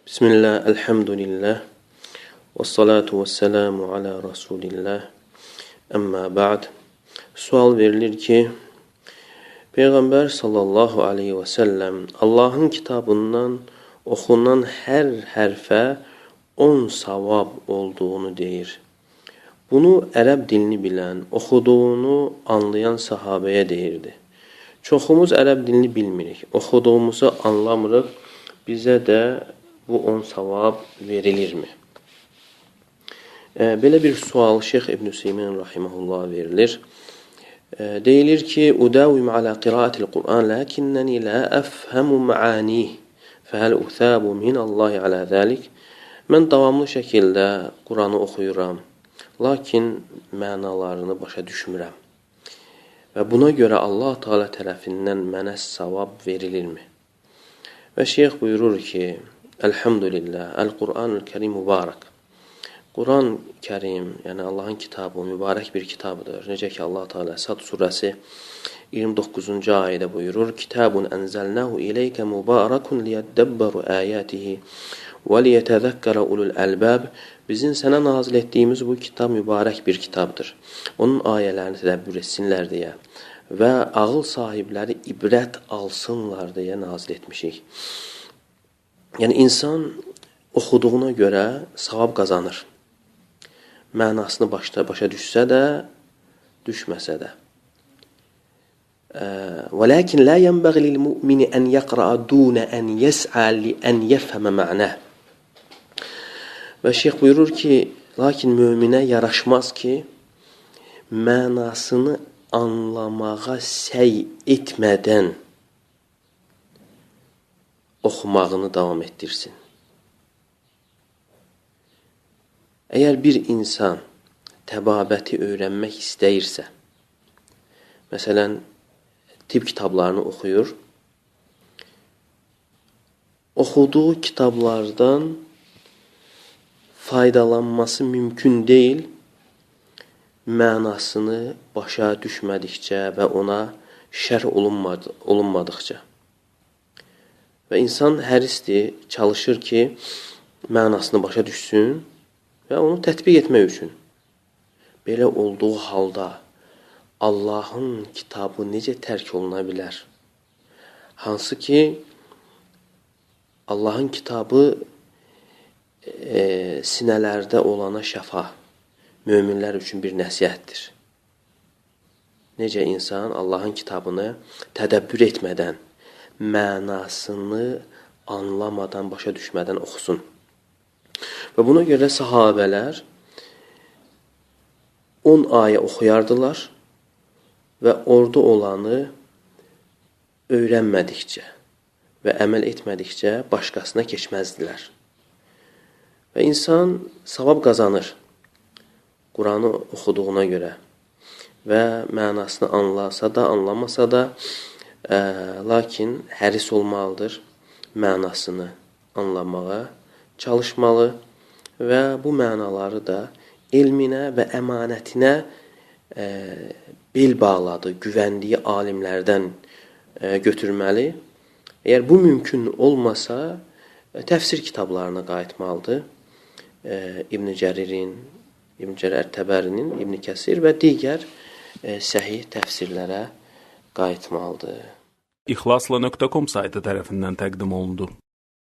Bismillah, elhamdülillah, və salatu və selamu alə Rasulillah, əmmə ba'd. Sual verilir ki, Peyğəmbər sallallahu aleyhi və səlləm Allahın kitabından oxunan hər hərfə 10 savab olduğunu deyir. Bunu ərəb dilini bilən, oxuduğunu anlayan sahabəyə deyirdi. Çoxumuz ərəb dilini bilmirik, oxuduğumuzu anlamırıq, bizə də bu 10 savab verilirmi? Belə bir sual Şeyx İbn Hüseymin rahimehullah verilir. Deyilir ki, "Udavim ala qiraatil Qur'an, lakinnani la afhamu ma'anih. Fəhəl uthabu min Allah ala zalik?" Mən davamlı şəkildə Quranı oxuyuram, lakin mənalarını başa düşmürəm. Və buna görə Allah Teala tərəfindən mənə savab verilirmi? Və şeyx buyurur ki, Elhamdülillah, El-Qur'anul Kerim mübarək. Quran Kərim, yəni Allahın kitabı mübarək bir kitabdır. Necə ki Allah Teala Sad surəsi 29-cu ayədə buyurur: "Kitabun enzelnahu ileyke mübarekun liyedebberu ayatihi və liyetəzəkkərə ulul əlbəb." Bizim sənə nazil etdiyimiz bu kitab mübarək bir kitabdır. Onun ayələrini tədəbbür etsinlər deyə və ağıl sahibləri ibrət alsınlar deyə nazil etmişik. Yəni insan oxuduğuna görə savab qazanır. Mənasını başa düşsə də, düşməsə də. وَلَكِنْ لَا يَنْبَغِي لِلْمُؤْمِنِ أَنْ يَقْرَأَ دُونَ أَنْ يَسْعَى لِأَنْ يَفْهَمَ مَعْنَاهُ. Və şeyx buyurur ki, lakin möminə yaraşmaz ki, mənasını anlamağa səy etmədən oxumağını davam etdirsin. Əgər bir insan təbabəti öyrənmək istəyirsə, məsələn, tibb kitablarını oxuyur, oxuduğu kitablardan faydalanması mümkün deyil, mənasını başa düşmədikcə və ona şərh olunmadıqca. Və insan hərisdir, çalışır ki, mənasını başa düşsün və onu tətbiq etmək üçün. Belə olduğu halda Allahın kitabı necə tərk oluna bilər? Hansı ki, Allahın kitabı sinələrdə olana şəfa, möminlər üçün bir nəsihətdir. Necə insan Allahın kitabını tədəbbür etmədən, mənasını anlamadan, başa düşmədən oxusun. Və buna görə sahabələr 10 ayə oxuyardılar və orada olanı öyrənmədikcə və əməl etmədikcə başqasına keçməzdilər. Və insan savab qazanır Quranı oxuduğuna görə və mənasını anlasa da, anlamasa da, lakin həris olmalıdır, mənasını anlamağa çalışmalı və bu mənaları da elminə və əmanətinə bel bağladı, güvəndiyi alimlərdən götürməli. Əgər bu mümkün olmasa, təfsir kitablarına qayıtmalıdır. İbn Cəririn, İbn Cərir Ət-Təbərinin, İbn Kəsir və digər səhih təfsirlərə qayıtmalıdır. İxlasla.com saytı tərəfindən təqdim olundu.